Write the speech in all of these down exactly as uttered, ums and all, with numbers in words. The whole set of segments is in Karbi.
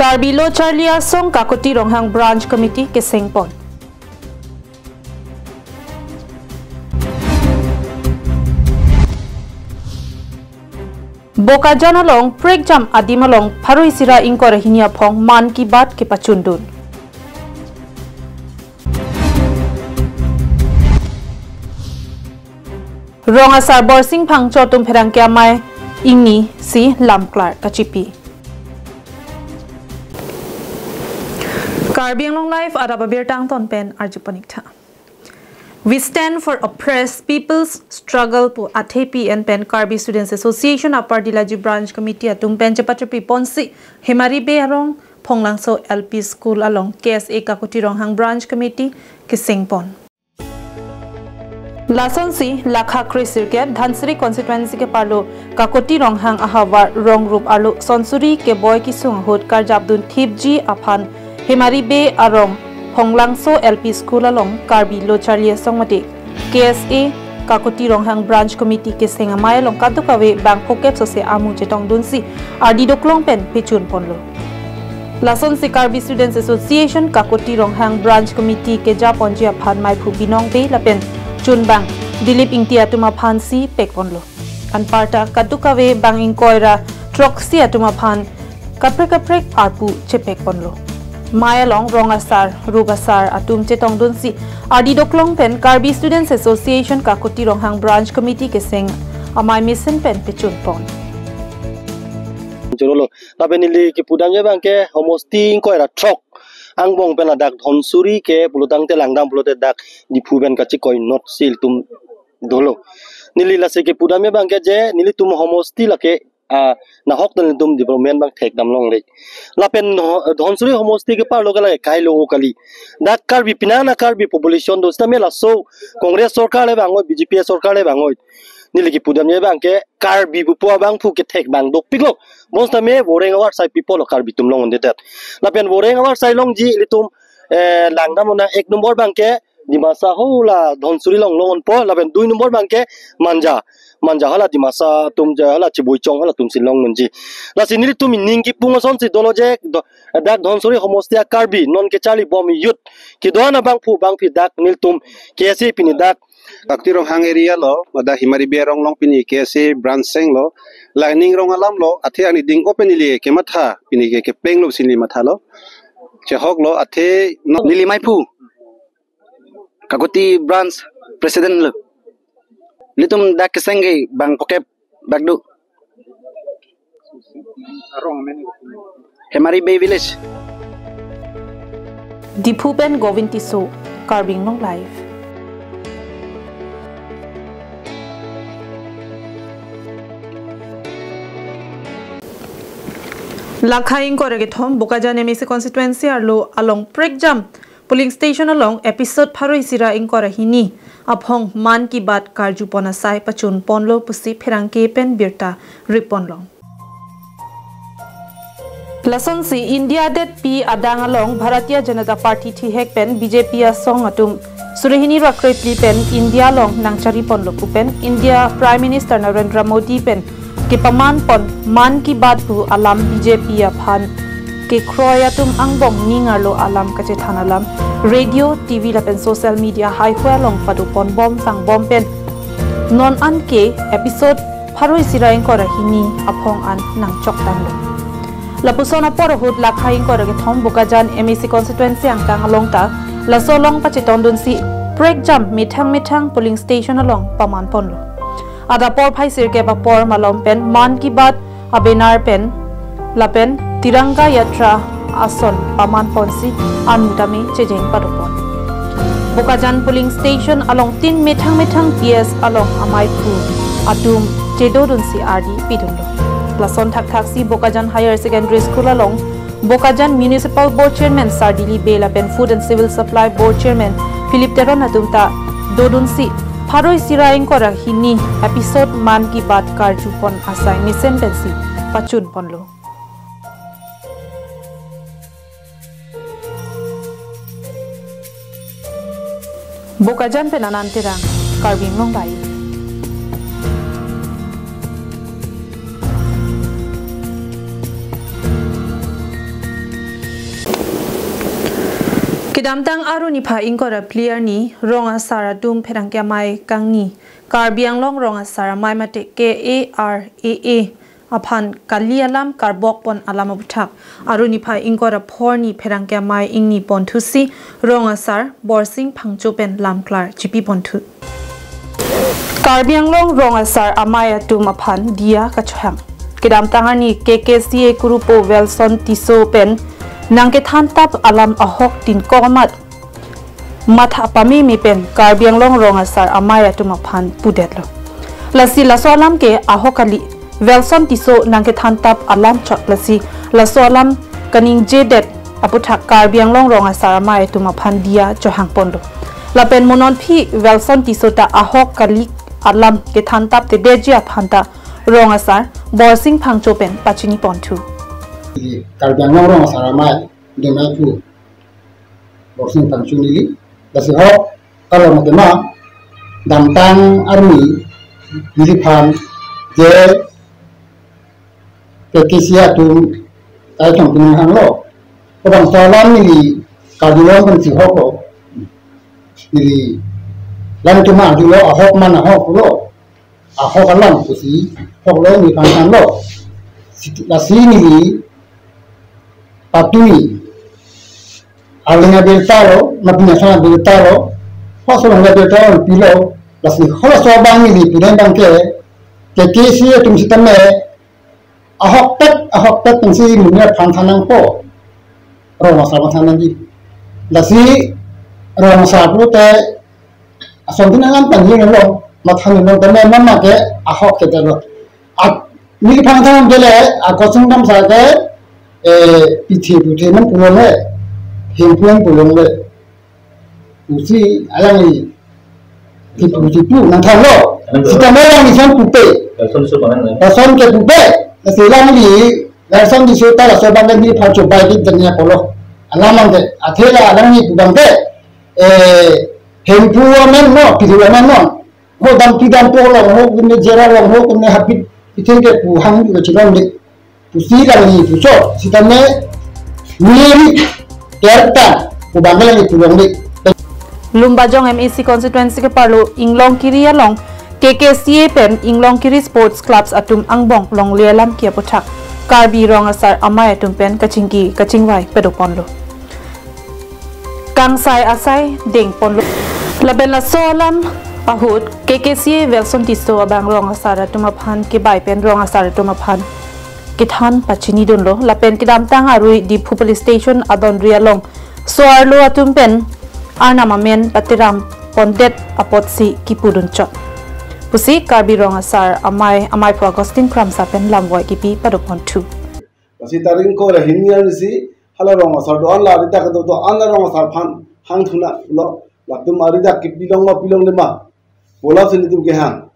Karbi Lo Charli Asong Kakuti Ronghang Branch Committee kesengpon. Bokajan along prekjam adim along pharo isi ra ingkoi ra hini aphong Mann Ki Baat kepachundun. Rong asar Borsing Phangcho atum pherangke amei ingni si lamklar kachipi. Karbi Anglong Live adap abirta angton pen arju pon ik tha. We stand for oppressed people's struggle pu athe P N pen Karbi Students Association Upper Dillaji Branch Committee atum pen chepatripi ponsi Hemari Bey arong Phonglangso L P School along K S A Kakuti Ronghang Branch Committee kesengpon. Lasonsi lakha kre sirkep Dhansiri constituency keparlo Kakuti Ronghang ahavar rong rup arlo sonsuri keboi kesung ahut karjapdun thipji aphan Hemari Bey arong Phonglangso L P School along Karbi Lo Charli Asong mate K S A Kakuti Ronghang Branch Committee keseng amei along kadokave bang phokep sose amu chetongdunsi ardi doklong pen pechun ponlo. Lasonsi Karbi Students Association Kakuti Ronghang Branch Committee keja ponji aphan meiphu Binong Bey lapen chunbang Dilip Ingti atum aphansi pekponlo. Anparta kadokave bang ingkoi ra throksi atum aphan kaprek kaprek arpu chepekponlo. Mei along rong asar, rup asar atum chetongdunsi ardi doklong pen Karbi Students Association Kakuti Ronghang Branch Committee keseng amei mesen pen pechun pon. Jolo lo. Lapen neli kepudamji abang ke homosti ingkoi ra throk angbong pen ladak Dhansiri ke pulotangte langdam pulote dak Diphu pen kachekoi not si ilitum dolo. Neli lasi kepudamji abang ke je nelitum homosti lake, ah, nahok ta nelitum development abang thekdam longle. Lapen ho-, Dhansiri homosti keparlo ke lake kailo o kali. Dak Karbi pinana Karbi population do sitame laso Congress sorkar le bangoi, B J P sorkar le bangoi. Neli kepudamji abang ke Karbi pupo abangphu kethek abang dopiklo. Bonsitame voreng avarsai pipo lo Karbi atum long un'edet. Lapen voreng avarsai longji ilitum, eh, langdam una ek nombor abang ke Dimasa hala Dhansiri along long unpo, lapen dui nombor abang ke Manja. Manja hala Dimasa atum je hala Chiboichong halatumsi long unji. Lasi nelitum ning kipung asonsi dolo je do-, dak Dhansiri homosti a Karbi non kecharli bom youth kedo-an abangphu bangphi dak nelitum K S A pini dak Kakuti Ronghang area lo, pada Hemari Bey arong along pini K S A branch seng lo, lining rong alam lo, athe ani ding open ili kematha, pini ke kepeng lo si neli matha lo. Chehok lo, athe no neli meiphu Kakuti branch president lo. Ilitum dak keseng ke bang phokep bak do. Arong amen. Hemari Bey Village. Diphu pen Govind Tisso, Karbi Anglong Live. Lakha ingkoi ra kethom Bokajan M A C constituency arlo along prekjam polling station along episode pharo isi ra ingkoi ra hini aphong Mann Ki Baat karju pon asai pachun ponlo pusi pherangke pen birta rip ponlong. Lasonsi India detpi adang along Bharatiya Janata Party thihek pen B J P asong atum suri hini ra krephli pen India along nangchari ponlo pu pen India Prime Minister Narendra Modi pen kepaman pon Mann Ki Baat pu alam B J P aphan kekroi atum angbong ning arlo alam kachethan alam radio, T V lapen social media haihui along pado pon bom sang bom pen non an ke episode pharo isi ra ingkoi ra hini aphong an nangchok tanglo. Lapuson apor ahut lakha ingkoi ra kethom Bokajan M A C constituency angkang along ta laso along pachetongdunsi prekjam methang methang polling station along paman ponlo. Adap porphai sirkep apor malom pen Mann Ki Baat a banner pen lapen Tiranga Yatra ason paman ponsi amu tame chejeng pado pon. Bokajan polling station along tin methang methang P S along ameiphu atum chedodunsi ardi pidunlo. Lason thakthaksi Bokajan Higher Secondary School along Bokajan Municipal Board Chairman Sar Dilip Bey lapen Food and Civil Supply Board Chairman Philip Teron atum ta dodunsi pharo isi ra ingkoi ra hini episode Mann Ki Baat karju pon asai mesen pensi pachun ponlo. Bokajan pen Anand Terang, Karbi Anglong Live. Kedamtang Aru niphai ingkoi ra phli arni rong asar atum pherangke amei kangni Karbi Anglong rong asar amei mate K A R A A aphan kali alam karbok pon alam aputhak Aru niphai ingkoi ra phli arni pherangke amei ingni ponthusi rong asar Borsing Phangcho pen lamklar chipi ponthu. Karbi Anglong rong asar amei atum aphan diya kachohang. Kedamtang arni K K C A kurupo Welson Tisso pen nangkethan tap alam ahok tin komat matha pameme pen Karbi Anglong rong asar amei atum aphan pudetlo. Lasi laso alam ke ahok kali, Welson Tisso nangkethan tap alam chot, lasi laso alam kaningjedet aputhak Karbi Anglong rong asar amei atum aphan diya chohang ponlo. Lapen mo non aphi Welson Tisso ta ahok kali alam kethan tap tedetji aphan ta rong asar Borsing Phangcho pen pachini ponthu. Karbi Anglong rong asar amei dema pu Borsing Phangcho neli. Lasi ahok kali mate ma, damtang arni neliphan je K K C A atum tai thong pinang hanglo. Labangso alam neli Karbi Anglong pensi ahoklo. Neli lang cuma ahoklo, ahok man ahoklo. Ahok alam pusi ahoklo, neliphan thanlo. Siti lasi neli patui aling abirta lo, mapinyasan abirta lo, halaso aling abirta lo pilo, lasi halaso abang neli pudun abang ke, K K C A atum sitame, ahokpet, ahokpet pensi monit aphan than nangpo, rong asar aphan than nangji. Lasi rong asar pulote, ason tin alam tangji nanglo, matha nanglo, tame mama ke ahok ke telo. At, neliphan than jele, akosong dam sa ke, eh, pithe puthe man pulongle, hemphu man pulongle. Pusi alangli tipu tipu nangthanlo. Sitame alangli son pupe. Welson Tisso paman, eh. Welson ke pupe. Lasi alangli, Welson Tisso ta laso abang ke neliphan chobai di janya polo. Alam abang ke, athe la alangli pu abang ke, eh, hemphu amen no, pithe amen no. Ho dampi dampo along ho, kene jera along ho, kene hapit, pithe ke pu hang ke chilon de. Pusi alangli puchot, sitame neli kerta, pu abang alangli pulong de. Lumbajong M A C constituency keparlo Inglongkiri along K K C A pen Inglongkiri Sports Clubs atum angbong longle alam ke aputhak Karbi rong asar amei atum pen kachingki kachingvai pado ponlo. Kangsai asai deng ponlo. Lapen laso alam ahut K K C A Welson Tisso abang rong asar atum aphan kebai pen rong asar atum aphan kethan pachini dunlo. Lapen kedamtang arui Diphu Police Station adonri along so-arlo atum pen arnam amen pateram pondet apotsi kipu dun chot pusi Karbi rong asar amei, amei phu Augustine Kramsa pen lamvoi kipi pado ponthu. Lasi tarik ingkoi ra hini arni si hala rong asar do-an la, ari dak do-an la rong asar aphan hangthu nanglo, latum ari dak kepilong ma pilongle ma pu alam si nelitum kehang.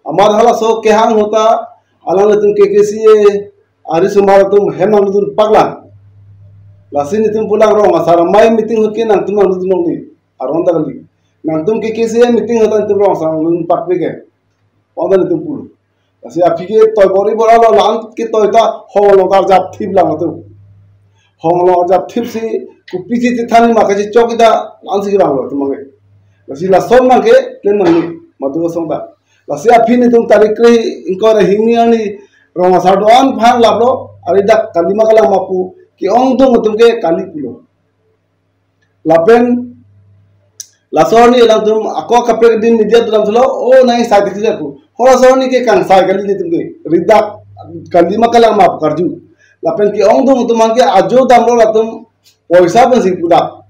Amat halaso kehang ahut ta alanglitum K K C A arisomar atum hem nangdun paklang. Lasi nelitum pulang rong asar amei meeting ahut ke nangtum nangdun longle, aron ta kali. Nangtum K K C A meeting ahut ta nelitum rong asar nangdun pakpe ke, pu ta nelitum pulo. Lasi aphi ke toi bor-i bor-i lo, la-an ke toi ta hong along arjap thip lang atum. Hong along arjap thip si kopi si tithan ma kachechok ita la-an si kelang lo atum abang ke. Lasi lason abang ke klem nangji, madu asong ta. Lasi aphi nelitum tarik kre-, ingkoi ra hini arni rong asar do-an aphan laplo, ari dak kali ma kalang ma pu ke-ongdung atum ke kali pulo. Lapen laso arni alangtum ako kaprek din media atum alam thulo, o nang sai tik pu. Halaso arni ke kangsai kali nelitum ke. Ari dak kali ma kalang ma pu karju. Lapen ke-ongdung atum abang ke ajo damlo latum poisa pensi pudak.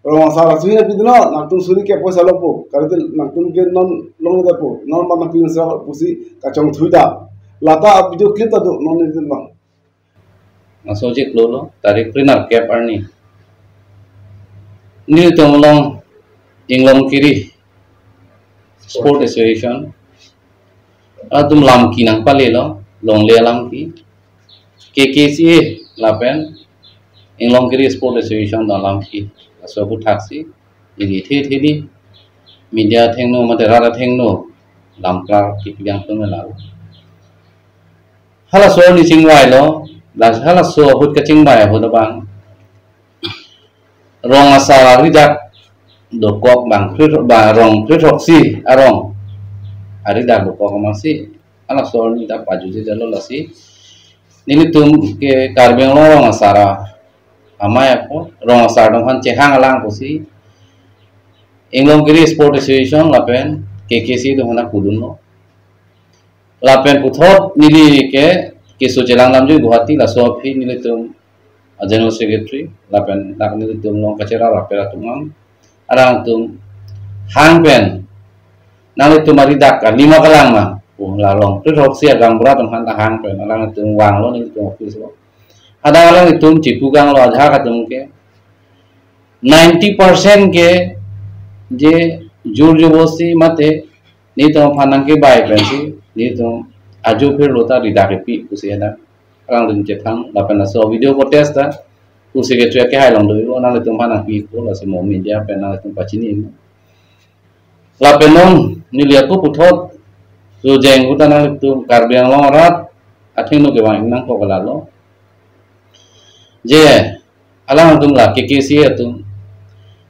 Rong asar asu hina pidino, nangtum suri ke poisa longpo. Kali te nangtum ke non longpo po. Non ma nangtum sa pusi kachongthui da. Lata video clip ta do, non nelitum abang. Laso chiklo lo, tarik phli nerkep arni. Nelitum along Inglongkiri Sport Association atum lamki nangpalelo, longle alamki. K K C A lapen Inglongkiri Sport Association atum lamki. Laso aputhak si, ili the the di, media athengno, mate rat athengno, lamklar kipi yang tum lalu. Halaso arni chingvailo, la halaso ahut kachingvai ahut abang. rong asar aridak dokok bang phri-, bang rong phli throksi arong aridak dokok amatsi halaso arni ta pajutjedetlo. Lasi nelitum ke Karbi Anglong rong asar amei apot rong asar atum aphan chehang alang pusi Inglongkiri Sport Association lapen K K C atum aphan pudunlo. Lapen puthot neli ke keso chelang lamjui Guwahati, laso aphi nelitum a General Secretary lapen dak nelitum along kacherap rapet atum ang, alangtum hang pen nanglitum aridak kalima kalang ma pu la rong phli throksi agaonbura atum aphan ta hang pen alangtum vanglo nelitum office along. Hadak alangtum chipu kanglo ajahak atum ke ninety percent ke je jor jobosti mate nelitum aphan nangkebai pensi nelitum ajo phirlo ta ridak kepi pusi hadak alangtum chethang lapen laso video footage ta pu Secretary akehai along do, nanglitum aphan nangpiko, lasi mo media pen nanglitum pachini. Lapen non neli ako puthot sojeng ahut ta nanglitum Karbi Anglong arat athengno kevang nangkok kalalo. Je alangtum la K K C atum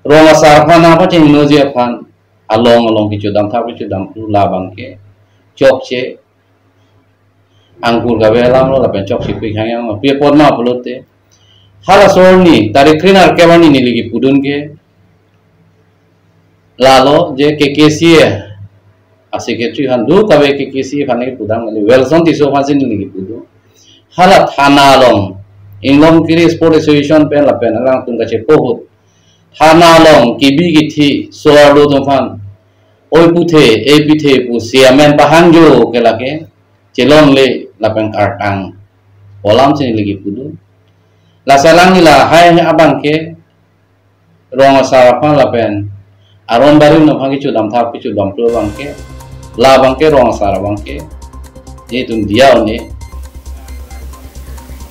rong asar aphan nangpachengnoji aphan along along kechodam thap kechodam phli labang ke chokche angkur kave alamlo lapen chokche pi hang yang pi apot ma pulote halaso arni tarik kre-nerkep arni neli kepudun ke lalo je K K C a Secretary aphan do kave, K K C aphan neli pudam kali, Welson Tisso aphansi neli kepudu. Hala thana along Inglongkiri Sport Association pen lapen alangtum kachepo ahut thana along kebi kethe so-arlo atum aphan oi puthe, ei puthe pusi amen pahangjo ke lake chelongle lapen kartang alamsi neli kepudu. Lasi alangli lahai abang ke rong asar aphan lapen aron barim aphan kechodam thap kechodam phli abang ke, labang ke rong asar abang ke nelitum diya un-e.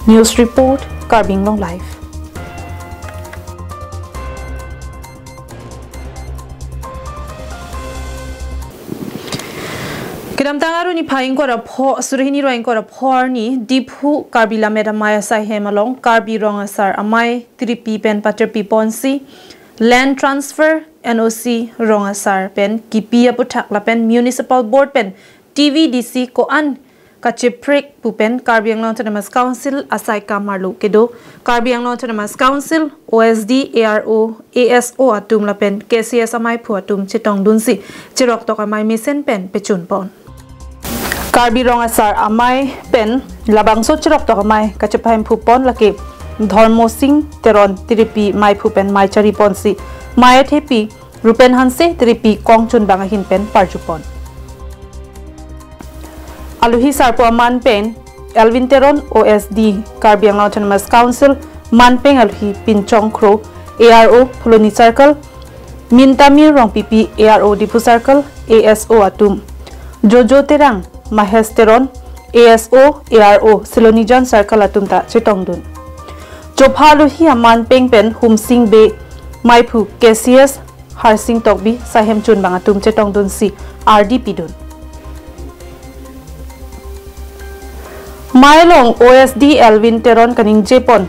News report, Karbi Anglong Live. Kedamtang Arni phai ingkoi ra pho, suri hini ra ingkoi ra pho arni, Diphu Karbi Lammet Amei asaihem along Karbi Rong Asar Amei tiripi pen patirpi ponsi land transfer, N O C, rong asar pen kipi aputhak lapen Municipal Board pen T V D C ko-an kacheprek pu pen Karbi Anglong Autonomous Council asaikam arlo kedo Karbi Anglong Autonomous Council, O S D, A R O, A S O atum lapen K C S amaiphu atum chetongdunsi cheroktok amei mesen pen pechunpon. Karbi Rong Asar Amei pen labangso cheroktok amei kachepahemphu pon lake Dhormo Sing Teron tiripi meiphu pen mei chari ponsi mei athepi Rupen Hanse tiripi kongchunbang ahin pen parjupon. Alohi sarpo aman pen Elvin Teron, O S D, Karbi Anglong Autonomous Council, manpeng alohi Pinchong Kro, A R O, Phuloni Circle, Mintamir Rongpipi, A R O, Diphu Circle, A S O atum, Jojo Terang, Mahesh Teron, A S O, A R O, Silonijan Circle atum ta chetongdun. Chopha alohi aman peng pen Humsing Bey, meiphu K C S, Harsing Tokbi, saihem chunbang atum chetongdunsi ardi pidun. Mei along O S D Elvin Teron kaningjepon,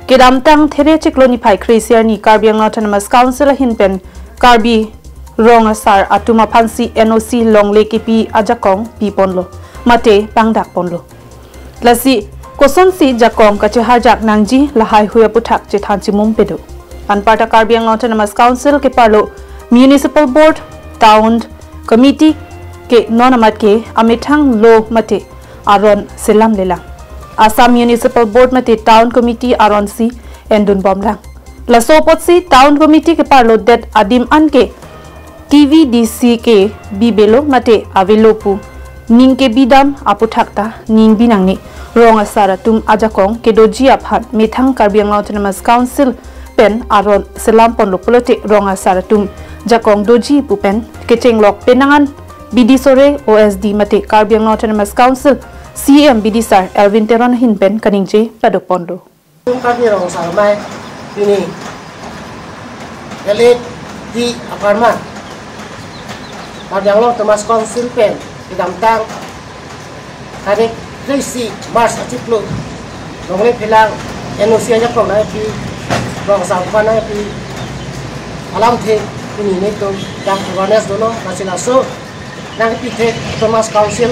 kedamtang There chiklo niphai kre-isi arni Karbi Anglong Autonomous Council ahin pen Karbi Rong Asar atum aphansi N O C longle kipi ajakong piponlo mate pangdakponlo. Lasi kosonsi jakong kacheharjak nangji lahai hui aputhak chethan chimum pedo. Anparta Karbi Anglong Autonomous Council keparlo Municipal Board, Town Committee ke non amat ke amethang lo mate aron selamlelang. Assam Municipal Board mate Town Committee aronsi endunbomlang. Laso apotsi Town Committee keparlo det adim anke T V D C ke bibelo mate avelo pu ning kebidam aputhak ta ning binangne. Rong asar atum ajakong kedoji aphan methang Karbi Anglong Autonomous Council pen aron selamponlo pulote rong asar atum jakong doji pu pen kechenglok penangan bidi sore O S D mate Karbi Anglong Autonomous Council C E M bidisar Elvin Teron ahin pen kaningje padoponlo. Karbi Rong Asar Amei pini L A T apartment Karbi Anglong Autonomous Council pen kedamtang tarik kre-isi March achiklo longle phelang N O C ajakong nangpi, rong asar aphan nangpi, alamthe pini nelitum dak awareness dolo, lasi laso nangkepithek Autonomous Council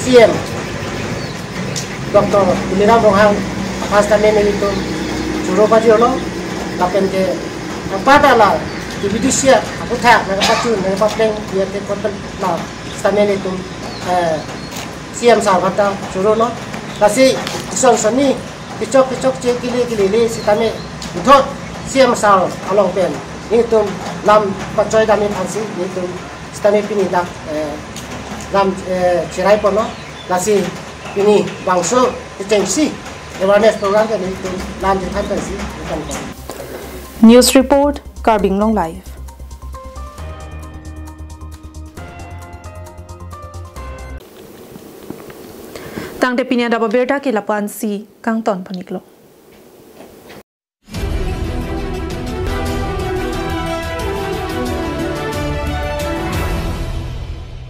C E M Doctor Tuliram Ronghang aphan sitame nelitum choro pajirlo, lapen ke nangpatala T B D C aputhak nangpachun nangpapleng ya te kotel la sitame nelitum, eh, C E M sir aphanta choro lo. Lasi ison soni kechok kechokche kele kelele sitame puthot C E M sir along pen nelitum lam pachoi dam aphansi nelitum sitame pini dak, eh, lam, eh, cherai ponlo. Lasi pini bangso kechengsi awareness program ke nelitum lam chethan pensi nelitum. News report, Karbi Anglong Live. Tangte pini adap abirta ke lapu-ansi kangton pon-iklo.